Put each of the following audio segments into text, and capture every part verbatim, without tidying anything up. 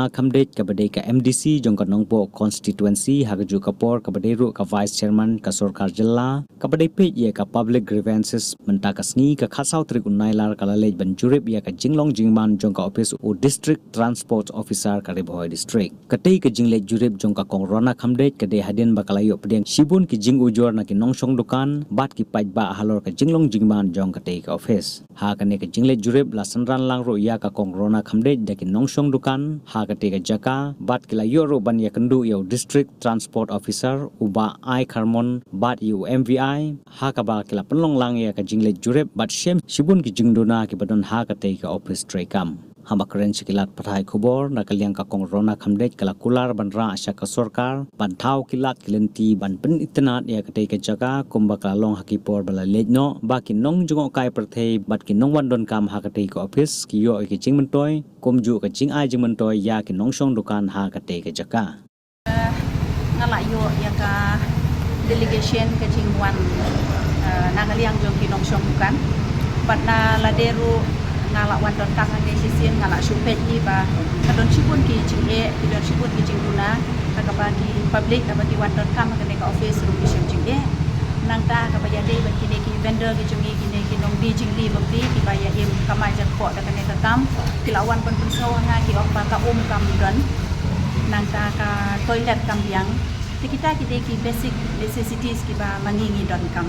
Khamdej kaba dei ka M D C jong ka Nongpoh constituency ha kajuh ka por kaba dei ruh ka Vice Chairman ka sorkar jylla kaba dei peit ïa ka public grievances mynta ka sngi ka khatsaw tarik u Nailar ka la leit ban jurip ïa ka jinglong jingman jong ka office u District Transport Officer ka Ri Bhoi District. Katei ka jingleit jurip jong ka Kong Rona Khamdej ka dei hadien ba ka la ïoh pdiang shibun ki jingujor na ki nongshong dukan bad ki paidbah halor ka jinglong jingman jong katei ka office. Ha kane ka jingleit jurip la synran lang ruh ïa ka Kong Rona Khamdej da ki nongshong dukan ha katei ka jaka bad ki la ïoh ruh ban ïakynduh ïa u District Transport Officer u Bah Ai Kharmon bad ïa u M V I ha kaba ki la pynlong lang ïa ka jingleit jurip bad shem shibun ki jingduna kiba don ha katei ka office treikam. Haba kren sha ki lad pathai khubor na ka liang ka Kong Rona Khamdej ka la kular ban rah sha ka sorkar ban thaw ki lad ki lynti ban pynitynnad ïa katei ka jaka kumba ka la long ha ki por ba la leit noh ba ki nongjngohkai pyrthei bad ki nongwan donkam ha katei ka office ki ïoh ïa ki jingmyntoi kumjuh ka jingai jingmyntoi ïa ki nongshong dukan ha katei ka jaka. Nga la ïoh ïa ka delegation ka jingwan, eh, na ka liang jong ki nongshong dukan. Bad na lade ruh nga la wan donkam hangne shisien, nga la shu peit hi ba ka don shibun ki jingeh, ki don shibun ki jingduna ha kaba ki public haba ki wan donkam ha kane ka office ruh ki shem jingeh. Nangta kaba ïadei bad kine ki vendor ki jong ngi, kine ki nongdie jingdie bapli kiba ïa im kamai jakpoh da kane ka kam, ki la wan ban pynsngew ha nga, ki ong ba ka um kam don, nangta ka toilet kam biang. Te kita ki dei ki basic necessities kiba ma ngi ngi donkam.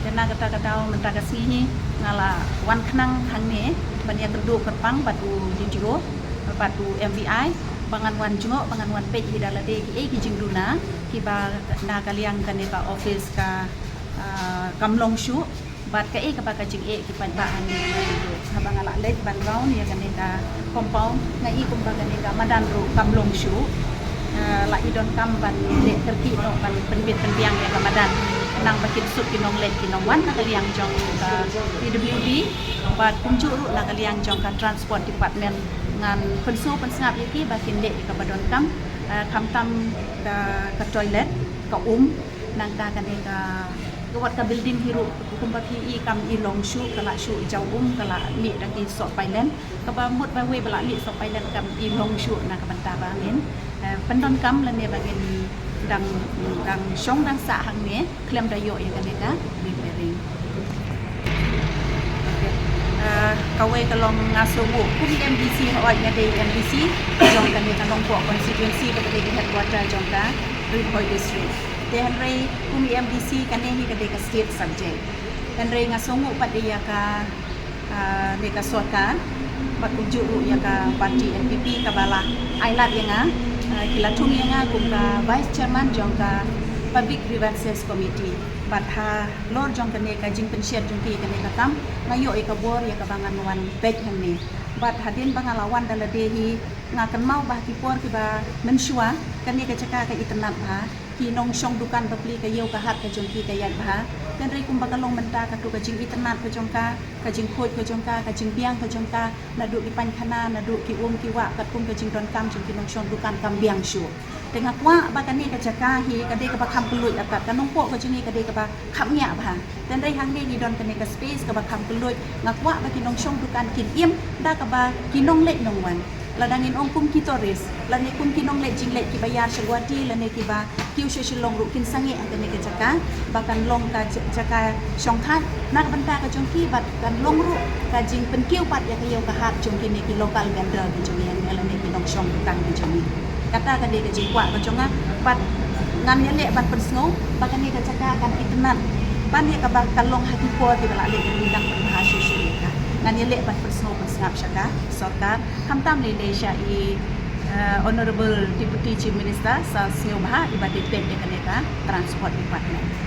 Te na kata ka daw mynta ka sngi hi nga la wan khnang hangne ban ïakynduh kyrpang bad u D T O bad u M V I ba ngan wan jngoh, ba ngan wan peit hi da lade kiei ki jingduna kiba na ka liang kane ka office ka, ah, kam long shuh. Bad kaei kaba ka jingeh ki paidbah hangne. Haba nga la leit ban round ïa kane ka compound, nga i kumba kane ka madan ruh kam long shuh. Eh, la i donkam ban leh kyrkieh noh ban pynbit pynbiang ïa ka madan. Khnang ba kin suk ki nongleit ki nongwan na ka liang jong ka P W D bad kumjuh ruh na ka liang jong ka Transport Department. Ngan pynsngew pynsngap ïa ki ba kin leh ïa kaba donkam, eh, khamtam ka, ka toilet, ka um, nangta kane ka, ka wat ka building hi ruh kumba phi i kam i long shuh, ka la shu jaw um, ka la mih da ki soh pailen. Kaba mut ba wei ba la mih soh pailen kam i long shuh na ka bynta ba ngin, eh, pyndonkam lane ba ngin dang, dang shong dang sah hangne khlem da ïoh ïa kane ka repairing. Okay. Eh, kawei ka long nga sngewnguh kum i M D C, hooid nga dei M D C jong kane ka Nongpoh constituency kaba dei ka headquarter jong ka Ri Bhoi District. Te hynrei kum i M D C kane hi ka dei ka state subject. Hynrei nga sngewnguh pat ïa ka, ah, ne ka sorkar bad kumjuh ruh ïa ka party N P P kaba la ai lad ïa nga, ah, ki la thung ïa nga kum ka Vice Chairman jong ka Public Grievances Committee. Bad halor jong kane ka jingpynshet jong ki kane ka kam, nga ïoh ïa ka bor ïa kaba ngan wan peit hangne. Bad hadien ba nga la wan da lade hi, nga kynmaw ba ha ki por kiba mynshuwa kane ka jaka ka itynnad bha, ki nongshong dukan bapli ka ïew ka hat ka jong ki ka ïaid bha. Hynrei kumba ka long mynta, kato ka jingitynnad ka jong ka, ka jingkhuid ka jong ka, ka jingbiang ka jong ka, naduh ki painkhana, naduh ki um ki wah, katkum ka jingdonkam jong ki nongshong dukan kam biang shuh. Te nga kwah ba kane ka jaka hi ka dei kaba kham kylluid, kat ka Nongpoh ka jong ngi ka dei kaba khapngiah bha. Te hynrei hangne ngi don kane ka space kaba kham kylluid. Nga kwah ba ki nongshong dukan kin im da kaba ki nongleit nongwan, lada ngin ong kum ki tourist, lane kum ki nongleit jingleit kiba ïar sha Guwahati lane kiba kiew sha Shillong ruh kin sangeh ha kane ka jaka ba kan long ka ja-, jaka shongthait na ka bynta ka jong ki bad kan long ruh ka jingpynkiew pat ïa ka ïew ka hat jong kine ki local vendor ki jong ngi, lane ki nongshong dukan ki jong ngi. Kata ka dei ka jingkwah ka jong nga bad ngan ïaleh ban pynsngew ba kane ka jaka kan itynnad ban ïa kaba kan long ha ki por kiba la leit, kan dang pynbha shuh shuh ïa ka. Ngan ïaleh ban pynsngew pynsngap sha ka sorkar, khamtam lei lei sha i, eh, Honorable Deputy Chief Minister Sir Sniawbhalang, iba dei peit ïa kane ka Transport Department.